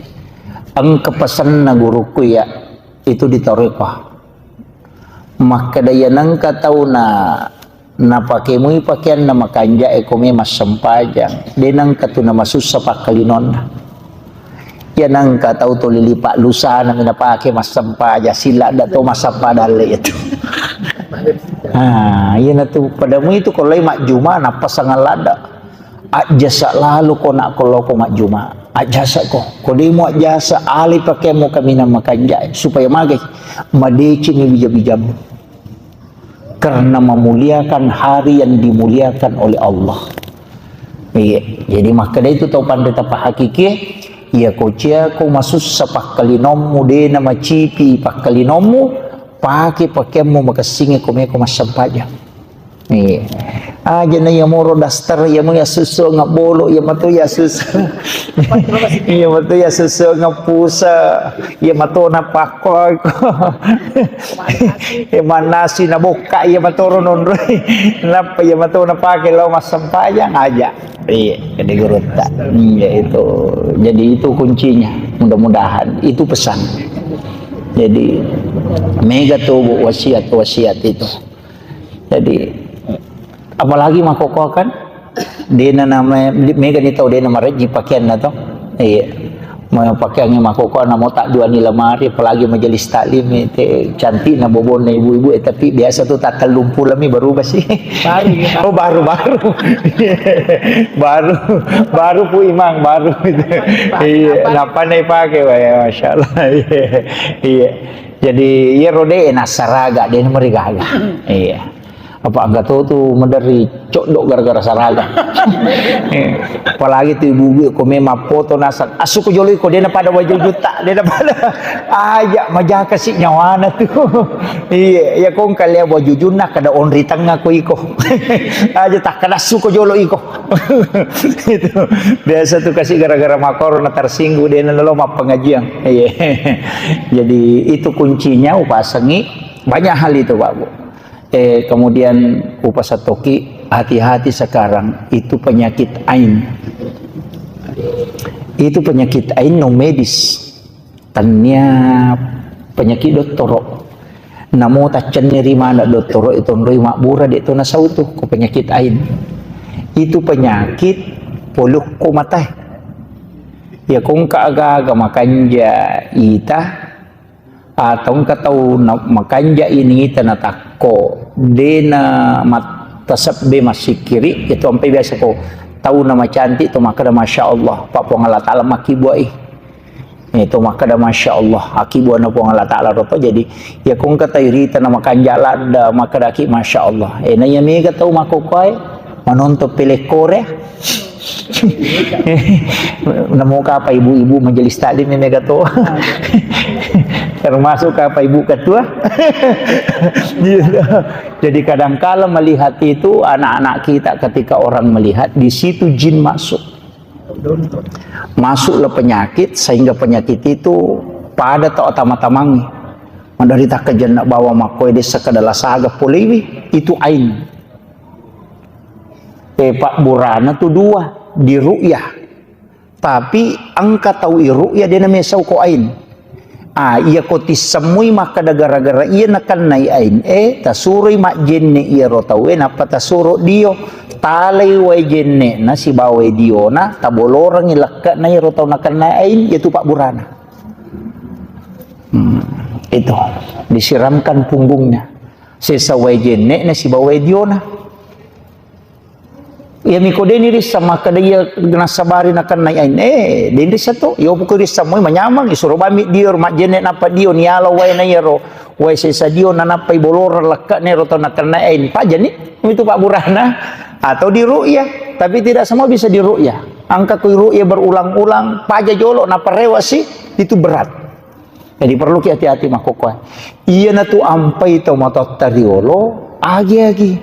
Engka pesanna guruku ya, itu di Toriko. Makkeda iya nengka tau na, napake mui pakeanna makanja'e ko me massempajang, de nengka tu namasussa pakkalinonna. Iya nengka tau tuli lipa lusana mi napake massempajang, sila da to massempajang dalle itu. Ah, iya natu pada mui tu ko lai majjuma napasang ladda. Ajjasa lalu ko nak ko loko majjuma. Ajjasa ko. Ko demo ajjasa ali pakeanmu kaminang makanja'e supaya magai. Madeceng bija-bijamu. Karena memuliakan hari yang dimuliakan oleh Allah. Iya, jadi makkeda itu tau panrita pahakiki, iya ko cia ko masussa pakkalinonmu, dena macipi pakkalinonmu, pake pakeanmu makessinge ko meko massempajang. Iya. Aja na iya moro daster, iya mo iya susu ngabolo, iya mato iya susu. Iya mato iya susu ngapusa, iya mato na pakko. Eh, manasi na bokka iya matoro nonroi. Nappa iya matoro napake lao massempajang aja. Iya, jadi gurutta. Iya itu. Jadi itu kuncinya. Mudah-mudahan itu pesan. Jadi mega tuh, Bu, wasiat-wasiat itu. Jadi apalagi makkokkoe kan? Dena nama mega ni tau dena marejji pakeanna to. Iya. Ma-, pakeangnge makkokkoe namo tak dua ni lemari, apalagi majelis taklim, te cantik na bobonna ibu-ibu, eh, tapi biasa tuh tak tellung pulo mi baru basi. Baru, ya, Pak. Oh, baru, baru. Baru, baru Pu Imang, baru. Iya, apa, napa nih pakai, Pak? Ya, Masya Allah. Iya. Iya. Jadi, iya rode na saraga, dena marigaga. Iya. Apa angka to tu maderri coddo gara-gara saraga. Eh, apalagi tu ibu-ibu ko memang foto nasang, "Asu ko jolo iko, dena pada waju juta, dena pada." Aja majaka si nyawana tu. Iya, iya ko engka lea waju junna kada onri tengnga ko iko. Aja tak kada asu ko jolo iko. Itu biasa tu kasi gara-gara makoro na tersinggung, dena lo mappengajian. Iya. Jadi itu kuncinya upasangi banyak hal itu, Pak, Bu. Eh, kemudian upasattoki, hati-hati sekarang itu penyakit ain. Itu penyakit ain non medis. Tania penyakit dottoro. Namo taccenni ri mana dottoro itu nroi mabbura de to nasau tu ko penyakit ain. Itu penyakit polukko matae. Ya kongka aga-aga makanja ita, atau engka tau na-, makanja ini ita natakko, dena mat-, tasebbe massikiri, itu ampe biasa ko tau na macantik to makkeda, "Masya Allah, Pak Puang Allah Ta'ala makkibbuai." Eh, to makkeda, "Masya Allah, akibbuana Puang Allah Ta'ala roto." Jadi, ya ko engka tau irita na makanja ladda, makkedaki, "Masya Allah." Eh, na iya mega tau makkokkoe, manonton peleng Korea. Namo kapa ibu-ibu majelis taklim mega to. Termasuk kapa ibu ketua. Gitu. Jadi kadangkala melihat itu anak-anak kita ketika orang melihat di situ jin masuk. Masuklah penyakit sehingga penyakit itu pada tau tama-tamangi. Madari takkajenna bawa makkoe dessa kada lasaga polewi itu ain. Eh, pabburana tu dua, di ru'yah. Tapi engka tau i ru'yah de namesau ko ain. Ah, iya ko tissemmui makkeda gara-gara iya nakennai ain, eh, tasuroi majjenne iyaro tauwe nappa tasuro dio. Talai wae jenne'na sibawa diona, tabolorengi lekke'na iyaro tau nakennai ain, iyatu pabburana. Hmm. Itu, disiramkan punggungnya. Sesa wae jenne'na sibawa wae diona. Iya miko deni rissa makkeda iya nassabari nakennai ain. Eh, deni rissa to. Iyo poko rissa moi manyameng, isuro bami dio majjenne nappa dio niala wae na iyaro. Wae sesa dio nanappai boloreng lekke'na ero tau nakennai ain. Pajani, itu pabburana. Atau diru'yah, tapi tidak semua bisa diru'yah. Engka kui ru'yah berulang-ulang, paja jolo, naparewa si, itu berat. Jadi perlu ki hati-hati makkokkoe. Iyanatu ampai tau matotta riolo, agi-agi.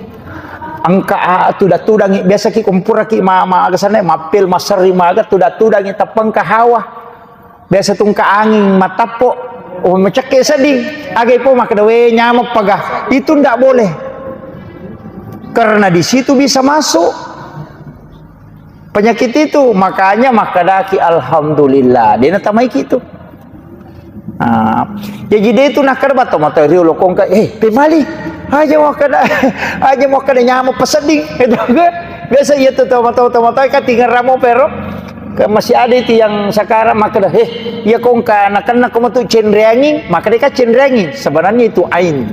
Engka a-, tudang-tudangi, biasa ki kompura ki ma-, ma-, aga sana, mappel, maserri, maga, tudang-tudangi, tappengka hawa. Biasa tungka angin, matappo, oh, macekke seddi. Aga ipo makkeda, "We, nyameng paga." Itu ndak boleh. Karena di situ bisa masuk penyakit itu. Makanya makkedaki, "Alhamdulillah, de' natamaiki itu." Ah, jadi de' tu nakkeda batto matoa riolo kongka, "Eh, pemali. Aja makkeda, aja makkeda nyameng pasedding." Itu kan. Biasa iya tu tau matoa, tau matoa kan tingeramo pero. Kan masih ada itu yang sekarang makkeda, "Eh, iya kongka nakenna ko matu cenreanging, makkeda ka cenreanging." Sebenarnya itu ain.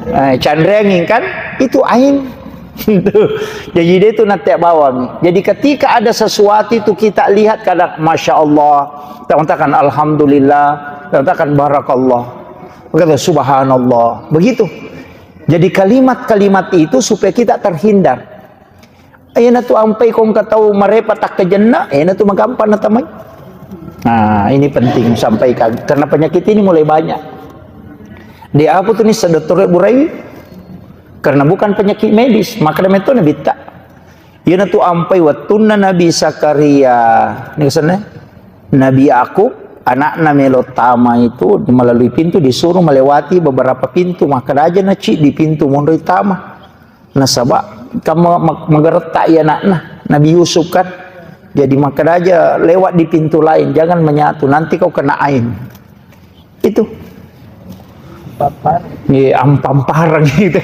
Eh, canreanging kan? Itu ain. Jadi de' tu natte bawang. Jadi ketika ada sesuatu itu kita lihat kadang, "Masya Allah," kita mengatakan, "Alhamdulillah," kita mengatakan, "Barakallah," kita, "Subhanallah." Begitu. Jadi kalimat-kalimat itu supaya kita terhindar. Iyanatu ampai kongka tau marepa takkajenna, iyanatu magampang natamai. Nah, ini penting sampaikan. Karena penyakit ini mulai banyak. Di apa tu ni sedotore burai? Karena bukan penyakit medis, maka demikian nabitta. Iyanatu ampai wattunna Nabi Zakaria, ni sana, Nabi Yakub, anakna melo tama itu melalui pintu disuruh melewati beberapa pintu, maka aja naci di pintu monroi tama. Nasaba, kan ma-, ma-, magaretta iya anakna, Nabi Yusuf kan. Jadi, makkeda aja lewat di pintu lain, jangan menyatu, nanti kau kena ain. Itu. Iya, ampampareng gitu.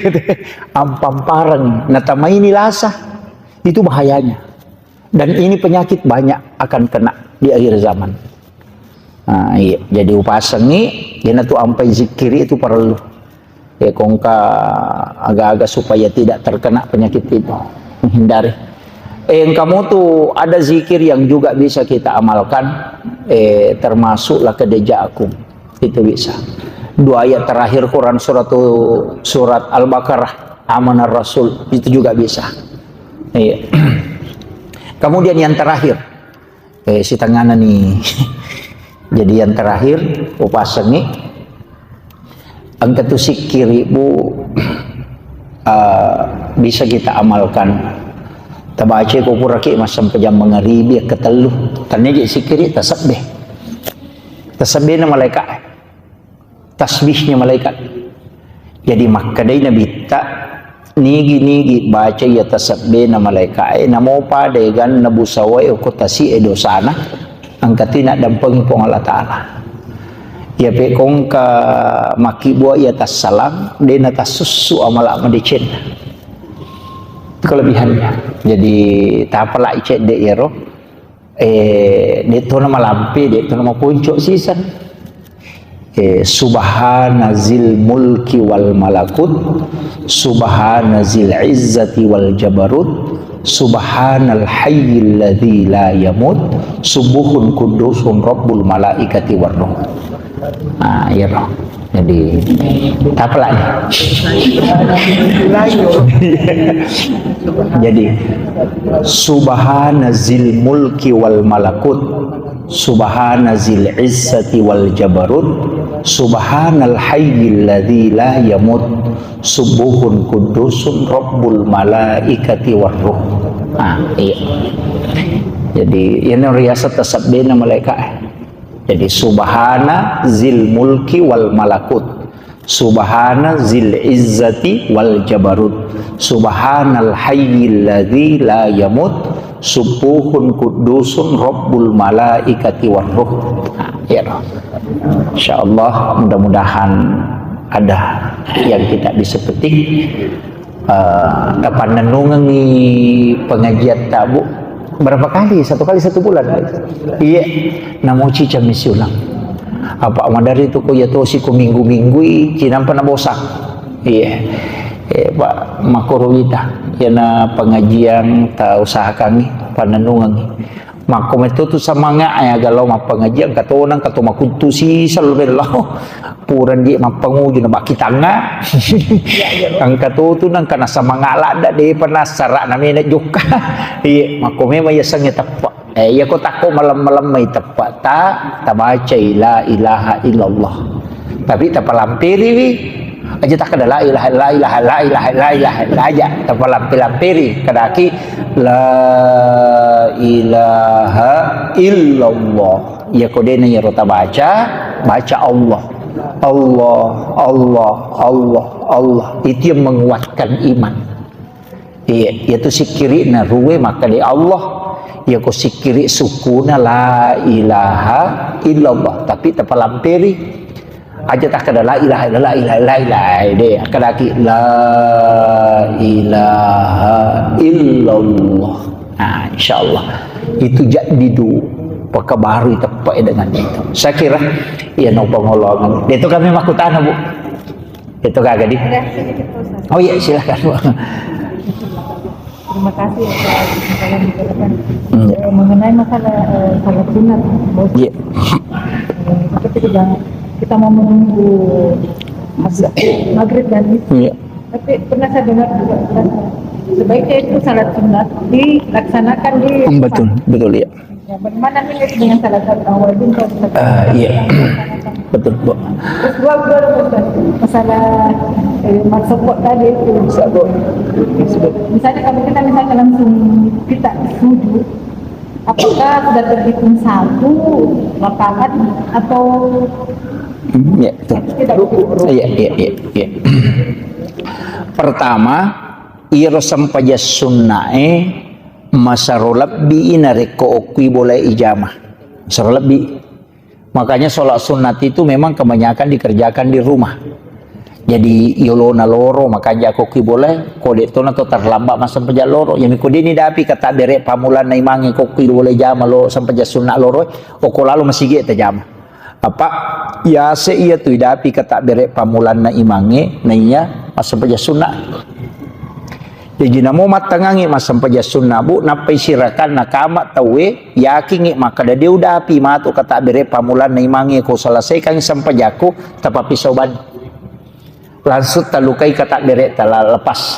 Ampampareng. Nah, tamaini lasa. Itu bahayanya. Dan ini penyakit banyak akan kena di akhir zaman. Nah, iya. Jadi upasengi, iyanatu ampai zikiri itu perlu. Ya, kongka aga-aga supaya tidak terkena penyakit itu. Menghindari. Eh, engka mutu ada zikir yang juga bisa kita amalkan, eh, termasuklah kedeja aku. Itu bisa. Dua ayat terakhir Quran surat, surat Al-Baqarah, Amanar Rasul, itu juga bisa. Iya. Kemudian yang terakhir, eh, sitengana ni. Jadi yang terakhir, upasengi, engka tu sikkiri, Bu, eh, bisa kita amalkan. Tabaca ko puraki massempajang mangaribi, yang ketellu. Tania je sikkiri, tasebbe. Tasebbe na malaikat. Tasbihnya malaikat. Jadi makkedai Nabitta, nigi-nigi baca iya tasebbena malaikae, namo pada eganna busawae okko tasi'e dosana, engka tu naddampengi Puang Allah Ta'ala. Iya pe kongka makkibua iya tassalang, de' natassussu amala madecenna. Itu kelebihannya. Jadi, tapalai cedde iyaro. Eh, de' tona malampe, de' tona maponco siseng. Eh, subhana zil mulki wal malakut, subhana zil izzati wal jabarut, subhanal hayyil ladzi la yamut, subuhun kudusun rabbul malaikati war ruh. Ah, iya toh. Jadi, tapalai. Jadi, subhana zil mulki wal malakut, subhana zil izzati wal jabarut, subhanal hayyil ladzi la yamut, subuhun kudusun rabbul malaikati war ruh. Ah, iya. Jadi, ini riasat tasebbena malaikat. Jadi, subhana zil mulki wal malakut. Subhana zil izzati wal jabarut. Subhanal hayyil ladzi la yamut. Subuhun kudusun rabbul malaikati war ruh. Nah, iya toh. Insyaallah, mudah-mudahan ada yang kita bisa petik. Eh, tapannennungengngi pengajiatta, Bu. Berapa kali? Satu kali satu bulan? Iya, namoci cammi siulang. Apa maderri tu ko iya tosi ko minggu-minggui, cinampa na bosang. Iya. Eh, Pak, makkoro wita. Iyana pengajian ta usahakangi, panennungangi. Makko metto tu semangat, eh, aga lao mappengajian, katonang, kato makuttu sisel bello. Purang di mappanguju na baki tangnga. Engka to tu nang kana semangat ladda, de pernah sarak namena jokka. Iya, makko memang iya sengnge teppe. Eh, iya ko takko malem-malem mai teppe ta, tabacai la ilaha illallah. Tapi tapalampiriwi. Aja takkeda la ilaha, la ilaha, la ilaha, la ilaha, la aja. Tapalampe-lamperi. Kadaki la ilaha illallah. Iya ko dena iyaro tabaca, baca Allah. Allah, Allah, Allah, Allah. Itu yang menguatkan iman. Iya, iya tu sikkiri'na ruwe makkeda Allah. Iya ko sikkiri sukuna la ilaha illallah, tapi tapalamperi. Aja takkeda la ilaha illallah, la ilaha, la ilaha, de, akkadaki la ilaha illallah. Nah, insyaallah. Itu jadi du, pakabarui teppe dengan itu. Saya kira, iya no pengolongan. Itu kami makkutana, Bu. Itu kagak di? Ada sedikit, Pak Ustaz. Oh iya, silakan, Bu. Terima kasih atas kesempatan yang diberikan. Hmm, ya. Eh, mengenai masalah, eh, salat sunat, Bos. Iya. Eh, seperti kita, kita mau menunggu maghrib dan isya. Iya. Tapi pernah saya dengar juga, Ustaz, sebaiknya itu salat sunat dilaksanakan di rumah. Hmm, betul, betul, iya. Ya, bagaimana nih dengan salat sunat wajib, Pak Ustaz? Ah, iya. Betul, Bu. Terus dua, dua, dua, Ustaz. Masalah, eh, maksud tadi itu. Bisa, Bu. Bisa, Bu. Misalnya kalau kita misalnya langsung kita sujud, apakah sudah terhitung satu rakaat atau Hmm, iya, betul. Tidak? Iya, iya, iya, iya. Pertama, iyaro sempajang sunnae masaro lebbi narekko okkui bolae ijama. Masaro lebbi. Makanya sholat sunat itu memang kebanyakan dikerjakan di rumah. Jadi, yolona loro, makanya ko ki boleh, ko de' tona to terlambat massempajang loro. Yami ko deni dapi kata bere pamulanna imangnge ko ki boleh jama lo sempajang sunat loro, oko lalo masigi tajama. Apa, yase iya tu idapi kata bere pamulanna imangnge, naiya massempajang sunat. Jaji namo mattangangngi massempajang sunna, Bu, nappai sirakanna kama tauwe, yakingngi makkeda, de udapi matu kata bere pamulanna imangnge ko selesaikan sempajakku, tapappisobani. Langsung talukai kata bere tala lepas.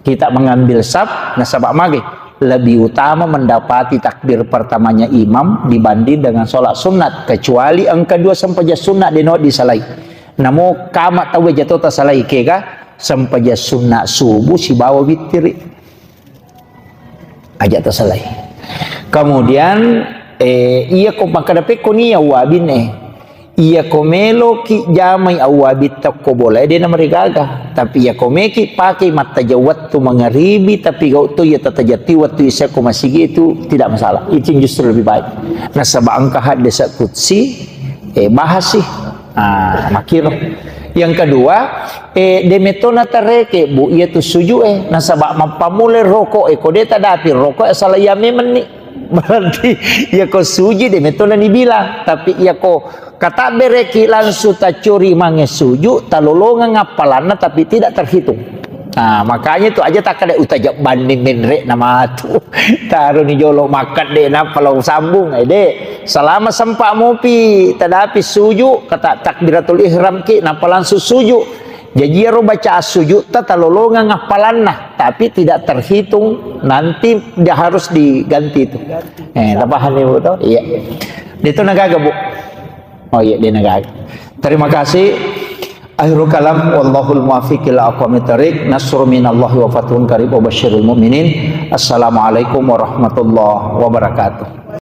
Kita mengambil saf, nasaba mage, lebih utama mendapati takbir pertamanya imam dibanding dengan sholat sunat, kecuali engka dua sempajang sunat deno disalai. Namo kama tauwe jato tasalai kega, sempajang sunna subuh sibawa wittiri. Aja tasalai. Kemudian, eh, iya ko makkeda pekko ni awwabin, eh. Iya ko meloki jamai awwabin takko bola, eh, dena marigaga. Tapi iya ko meki pakai mattajang wattu mangaribi, tapi gau to iya tatajatti wattu isya ko masigi itu tidak masalah. Itu justru lebih baik. Nasaba engka hadis kutsi, eh, bahas sih. Ah, makkiro. Yang kedua, eh, de metto natareke, Bu, iya tu sujud, eh, nasaba mappamulai rokok, eh, ko de tadapi rokok, eh, salah iya memenni. Berarti, iya ko sujud, de metto na dibilang. Tapi iya ko katabbereki langsung tacuri mange sujud, talolongang appalanna, tapi tidak terhitung. Nah, makanya itu aja takkeda utajabbanni menre na matu. Taroni jolo makkede nappa lao sambung, eh, de. Selama sempat mopi, tadapi sujud, kata takbiratul ihram ki, nappa langsung sujud. Jaji iyaro bacaan sujud ta talolongang appalanna, tapi tidak terhitung, nanti dia harus diganti itu. Eh, tapahani, Bu, to? Iya. Itu nagaga, Bu. Oh iya, de nagaga. Terima kasih. Akhirul kalam, wallahul muwaffiq ila aqwamit thariq. Nasrun minallahi wa fathun qarib wa basyiril mu'minin. Assalamualaikum warahmatullahi wabarakatuh.